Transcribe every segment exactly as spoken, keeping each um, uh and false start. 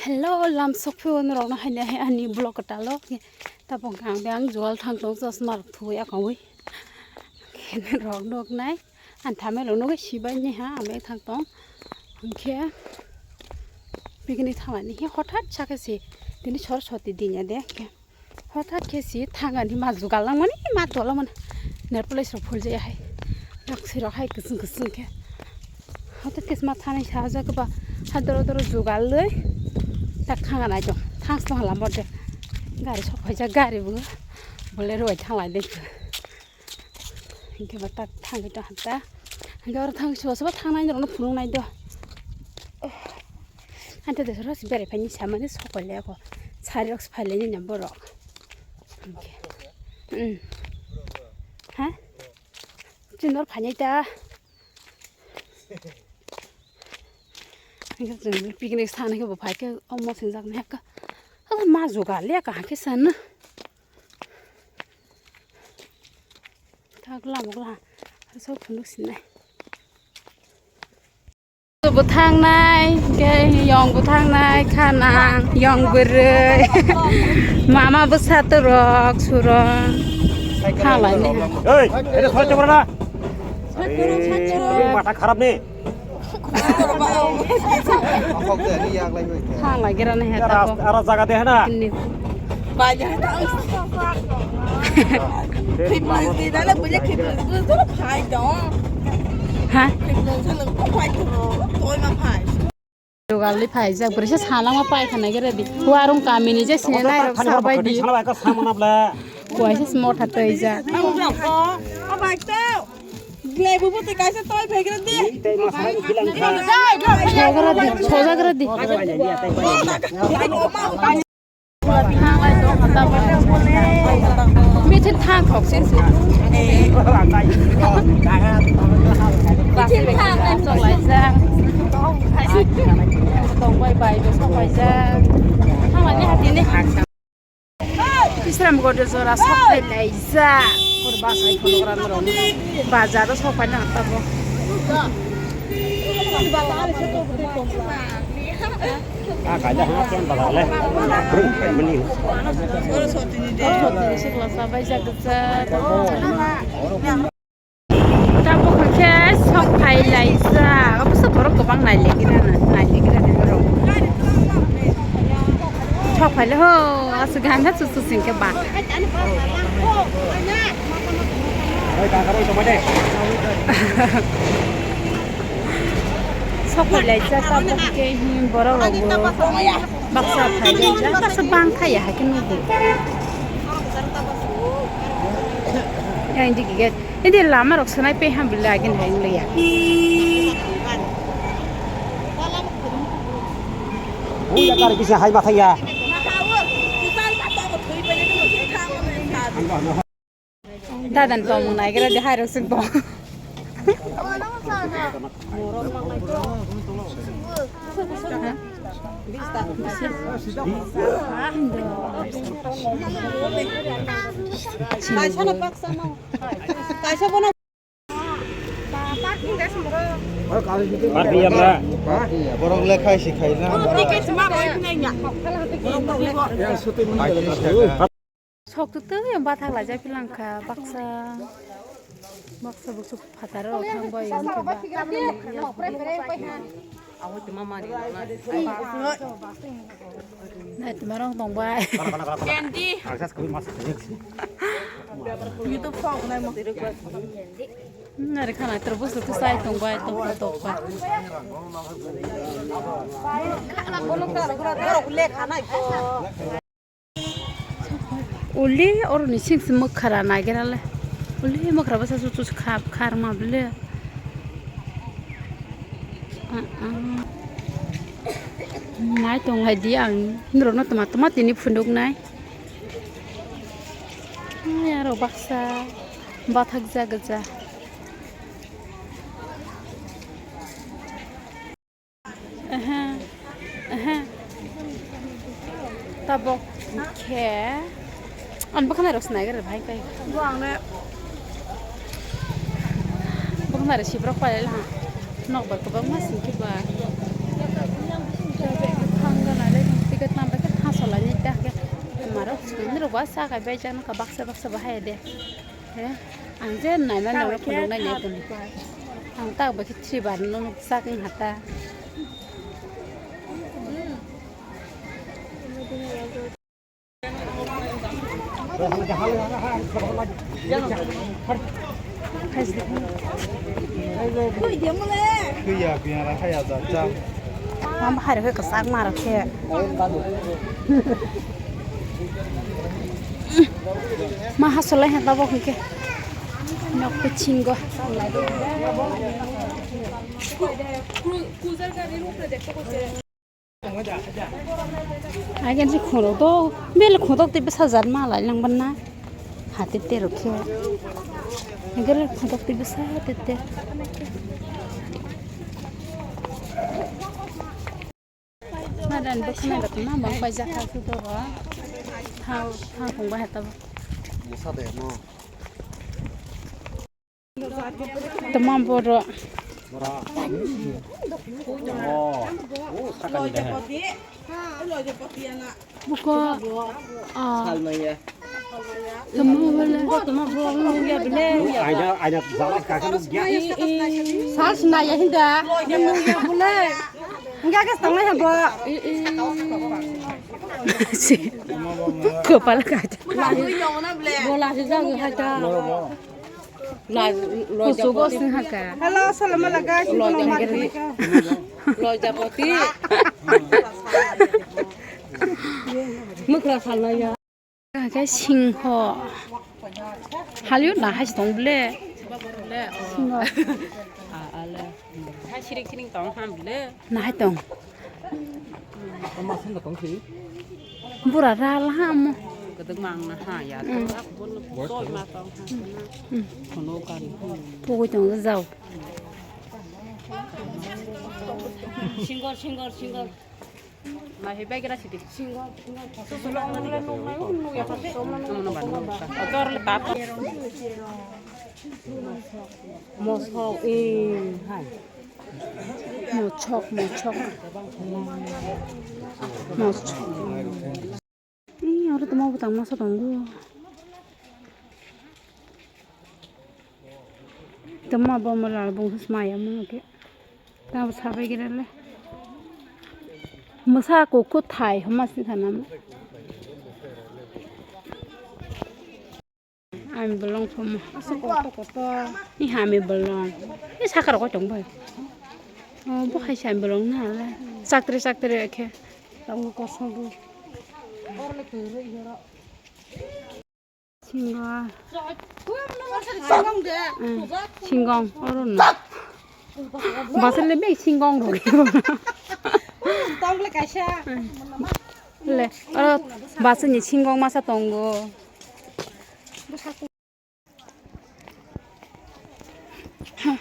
Hello, lam sokphio norokno haino hai ani vlog kwtalo. Tabuk ang biyang jugal thang tong chosma rok thuwi akawi. Khe norok nuknai. Ang thamelo nugwi sibaini ha, ang biyang thang tong. Hwnkhe picnic thanglani hi hothat sakhe si tini Saraswati din ya de. Hothat khe si thangani ma jugal langmani ma tolangmani nail polish rok phuljaya hai. Raksi rok hai kwchwng kwchwng khe. Hothat khe si ma thanai sajak ba ha doro doro jugal lwi tak thanga nai tong. Thangs tong hala mode. Gari sok phaijak gari bo Bolero bai thanglai de. Hwnkhe ba tak thangwi tong hata. Hwnkhe oro thang soba soba thangnai norokno phunuknai do. Hante de soro si berai phaini samani sokole ako. Sari rok si phailai nini borok. Hwnkhe. Hmm. Ha? Chini nor phainai ta. Hwnkhe chwng picnic thani khe bo phaikhe omo swngjak nai kha. Hala ma jugal ya kaham khe sana. Tak lama kla sok phunuk sinai. Bo thangnai, hwnkhe yong bo thangnai, khanang, yong bwrwi, mama bwsa torok, surong, thanglai ni. Ei, ini soal coba na. Mata kharap nih. Thanglai gira na he ta bo. Aro jaga de na. Ini. Ha? Jugal li phaijak, bwrwi se salama paikha nai gira di. Warung kamini je sini nai rok sabai di. Kuaisa se motha twijak. Sogra di, sogra di. Meeting thang thok sing sing. Meeting thang thok sing sing. Tong bai bai bo sok bai jak. Thang lai ni hati ni. Bisramganj jora sok phai laijak. Pur bus hai phunukra norok. Bazar o sok phai nang tabo. Ah, kaja hana ken bazar le. Brum, brum, brum. Sikla sabai jak jak. Tabuk khe sok phai laijak. Obosa borok kwbang nailegira na, nailegira de borok. Sok phai le ho, aswk ganda chuchu sing khe ba. Sok phai laijak tabuk khe, hmm, borok rok bo baksa phai laijak, baksa bang thai ya hai khe nugo. Yang digi gate. Hindi lama rok sanai pe ham bela agin hai wngya. Ui ya kar kisa hai bathai ya. Dadan tong nai kira di hai rok sing tong. Kaisa na baksa no. Kaisa bono. Parking ya, bro. Borok lekhai si khaina. Ticket ma bai nai nya. Sok tu tu yang bathak laijak philang kha baksa. Baksa buksu phataro thang bai yang khe ba. Nai tuma rong tong bai. Candy. YouTube phone nai mo. Nari khana tro buksu tu sai tong bai tong tong bai. Uli oro ni sing sing mwkhra nagira le. Uli mwkhra bwsa su su khap khar ma bwle. Nai tong lai di ang norok no toma toma tini phunuk nai. Ai aro baksa bathak ja gja. Aha, aha. Tabok khe. Ang bwkhanai rok sinai gari bhai kai. Bwkhanai rok sibrok palai laha. Nok bai kwbangma singkhe ba. Thang gana. Bo sa kai bai chang kha baksa baksa bahai de. He? Ang je nai nai nai phunuk nai nai phunuk. Ang tak ba ki three bar no sak ing hata. Twiya, piyara, haya, jat, jat. Mama hai rokhe kwchak ma rokhe. Ma hasolai ha tabok hwnkhe. Nok bisingo. Agen si khorok to bel khotok tei bwsa jat ma lai lang ban na. Hati te rokhe. Agen khotok tei bwsa te te. Madan bwkhana da ma bang pai jak ha su to ro. Thao thao khong ba ha ta. Bwsa de no. Tama borok. Buko. Ah. Tama borok. Sal sinaya hinda. Hinga ke tangai habo. Kopal kacha. Bola sejak haja. Kusugo sing haka. Hello, assalamu alaikum. Loja poti. Mukla salnaya. Hake singho. Halio na hai tong ble. Singho. Hai siring siring tong ham ble. Na hai tong. Bura ra la ha mo. Kedek mang na ha ya. Toi ma tong ha. Kono kari. Pugui tong jao. Single, single, single. Mai he bai gra sidi. Single, single. Susu lo nang le nung mai nung ya pate. Nung nung ban nung. Ator le tap. Mosok, eh, hai. Mochok, mochok. Mochok. Ih, aro tamo bwtang masa tongo. Tamo bo mo lal bung maya mo ke. Tamo sabai gira le. Masa ko ko thai homa si thanam. Ami bolong phomo. Asuk kotor kotor. Ni hami bolong. Ni sakar ko tong bai. Oh, bo hai sai bolong na le. Saktre saktre khe. Tong kosong bu. Singo. Singgong de. Hmm. Singgong oro no. Basel le bai singgong ro. Tong le kaisa. Le, oro bwswkni singkong masa tongo.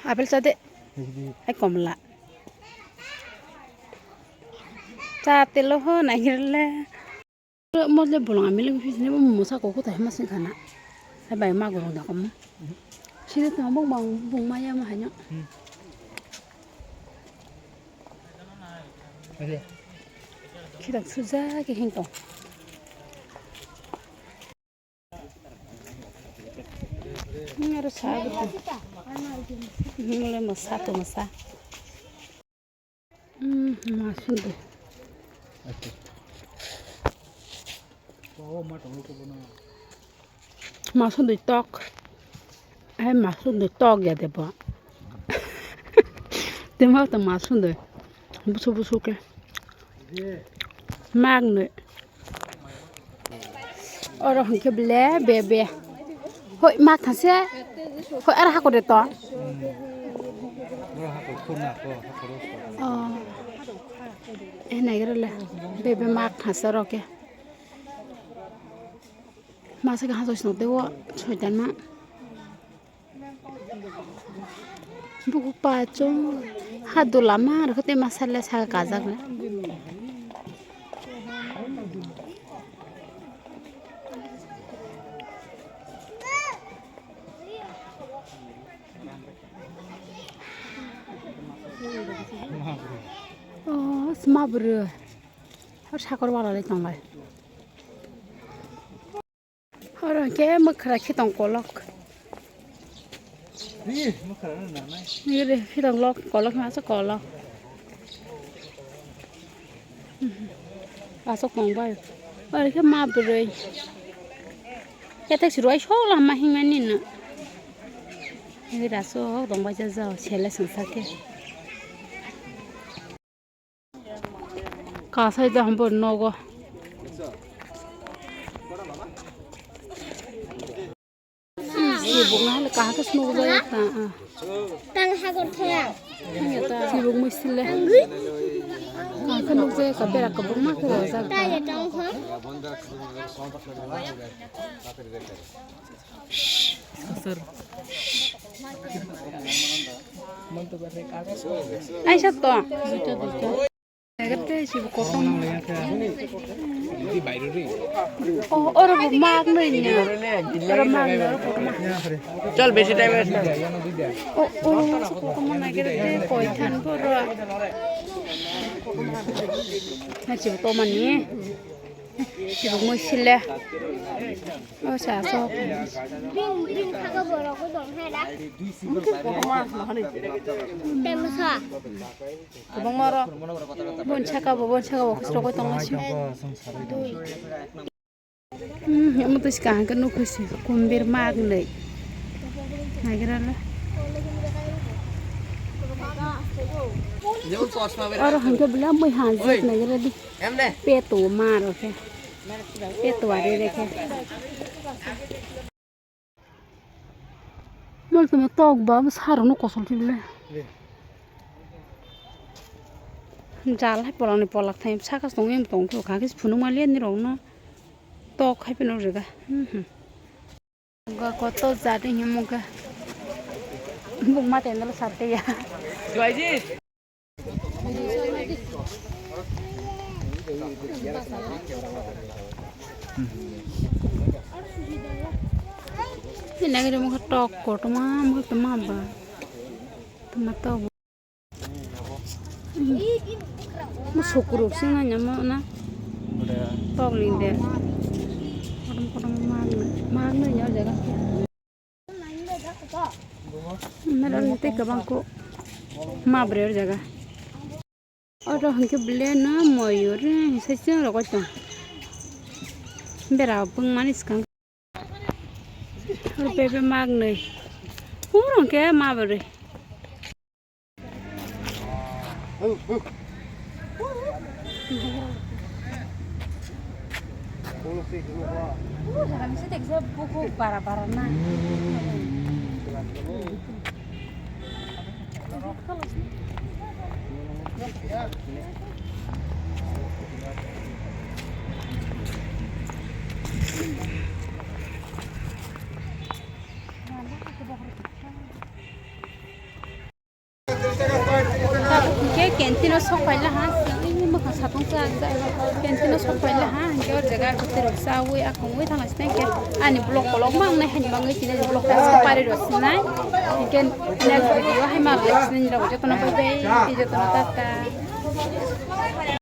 Apple cha de. Hai komla. Cha telo ho naigirle. Mole bolong ami lagi pisini mo mosa koko tai ma sing khana. Hai bai ma gorong da komo. Sini tong bong bong bong maya ma hanyo. Khidak suja ke hing tong. Ini ada sagu. Ini mulai masa tu masa. Hmm, masuk deh. Masuk deh tok. Eh, masuk deh tok ya deh, Pak. Tema tu masuk deh. Busuk busuk ke. Magnet. Oro hwnkhe ble be be. Hoi mak thase. Hoi ara hako de to. Oh. Eh, nai gere le. Be be mak thase oro ke. Masa ke haso sino te wo soitan ma. Buku pacho ha dula ma rokhe tei masa le saka kajak le. Oh, sma bwrwi. Sakor wala le tonglai. Oro hwnkhe mwkhra khitong kolok. Ih, mwkhra no nangnai. Nini khitong lok kolok ma se kolok. Aswk tong bai. Oro khe ma bwrwi. Khe thai si rwai sok lama himani no. Nini aswk tong bai jajao sele swngsa khe. Kasai da hambo nogo. Sibuk na hale kahake smoke jaya ta. Tang hagor thoya. Sibuk muisile. Kahake nuk jaya ka berak ka buma ke raja. Taya tang kho. Aisa to. Duita, duita. Nagete si kotom. Oh, oro bo mag noi nya. Oro mag noi, oro kotom. Chal, besi time waste na. Oh, oh, si kotom nagete koi than poro. Na si to mani. Sibuk mui sile. O sa so. Bing, bing khago borok o dong hai da. Temo sa. Kwbangma oro. Bon saka bo, bon saka bo khusro koi tong laisio. Hmm, amo to sika hangke nukho si kumbir magnoi. Nagira le. Oro hangke bela moi hanjik nagira di. Peto maro khe. Peto are re khe. Mol tuma tok ba, sarung no kosol tibile. Jal hai polak ni polak thai, saka tong em tong khe, kha khe phunuk mali ani rok no tok hai phano rega. Ga koto jat himo khe. Bung ma tendalo sate ya. Hinagiri mokhe tok kotorma mokhe tongma ba. Tongma tok. Mo sukuruk sing na nyamo na. Tok ling de. Kotorma kotorma magna. Magna ya jaga. Meron tei kwbang kuk mabre o jaga. Oro hwnkhe bele no moyur sai chwng rogoi tong. Bera bwngmani swkang. Oro bebe magnoi. Oro hwnkhe mabre. Hingke canteen o sok paila ha, ini mokhang sapung khe canteen o sok paila ha, hingke o jaga kwtwi rok chawi akhungwi thangla sini hingke ani vlog kolok ma wngnai haini bagwi tini vlog ta pari rw sinai, hingke next video hai ma rw sinai, jotono bye bye, jotono tata.